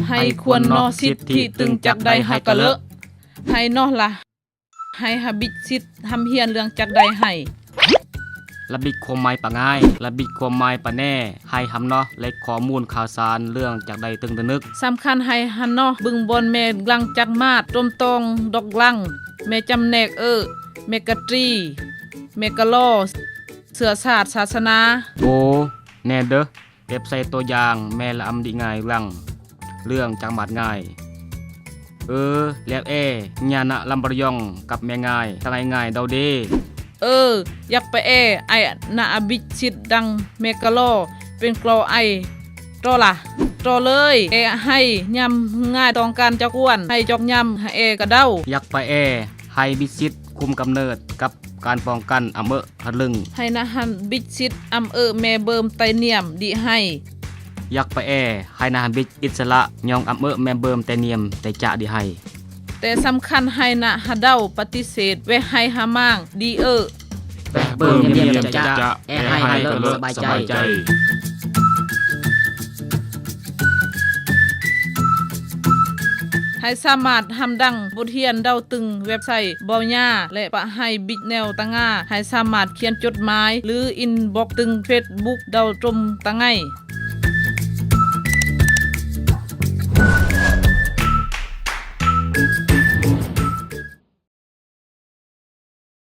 ໃຫ້ຄວນເນາະ ສິດທິຕຶງຈັກໄດ້ໃຫ້ກະເລີະ ໃຫ້ເນາະລະ ໃຫ້ຮະບິດສິດຮ່ຳຮຽນເລື່ອງຈັກໄດ້ໃຫ້ ລະບິດຄວາມໝາຍປະງ່າຍ ລະບິດຄວາມໝາຍປະແນ່ ໃຫ້ຮຳເນາະ ແລະ ຂໍ້ມູນຂ່າວສານເລື່ອງຈັກໄດ້ຕຶງຕະນຶກ ສຳຄັນໃຫ້ຮຳເນາະ ບຶງບ່ອນແມ່ຫຼັງຈັກມາດ ຕົມຕອງດອກຫຼັງ ແມ່ຈຳແນກເອີ ແມ່ກະຕີ ແມ່ກະລໍ ເຊື້ອຊາດສາສະໜາ ໂອ ແນ່ເດີ ເກັບໃສ່ຕົວຢ່າງແມ່ລະອຳດິງ່າຍຫຼັງ ເລື່ອງຈັກມາດງ່າຍ ເອີ ແລ້ວແອ ຍານະລຳບະລະຍອງ ກັບແມ່ງ່າຍ ທັງໄອ້ງ່າຍເດົາເດ ເອີ ຢາກປະແອ ໄອ້ນະອະບິດສິດດັງແມ່ກະລໍ ເປັນກລໍໄອ້ ຕໍລະ ຕໍເລີຍ ແອໄຫ້ຍາມງ່າຍຕ້ອງການຈອກກວນ ໃຫ້ຈອກຍາມແອກະເດົາ ຢາກປະແອ ໄຫ້ບິດສິດຄຸມກຳເນີດ ກັບການປ້ອງກັນອຳເອີ ທະລຶງ ໃຫ້ນະຫະບິດສິດອຳເອີແມ່ເບິ່ມໄຕນຽມດິໄຮ ຢາກປະແອ ໃຫ້ນະຫະບິດອິດສະຫຼະ ຍອງອຳເອີແມ່ເບິ່ມໄຕນຽມໄຕຈະດິໄຮ ແຕ່ສຳຄັນໃຫ້ນະຫະເດົາປະຕິເສດ ແວະໄຮຫາມາງ ດີເອີ ແປະເບິ່ມນຽມຈະ ແອໄຮກະເລີະສະບາຍໃຈ ໃຫ້ສາມາດຮຳດັງບົດຮຽນເດົາຕຶງແວັບໄຊເບົາຍາ ແລະ ປະໄຮບິດແນວຕາງາ ໃຫ້ສາມາດຂຽນຈົດໝາຍ ຫຼື ອິນບັອກຕຶງເຟສບຸກເດົາຕົມຕາໄງ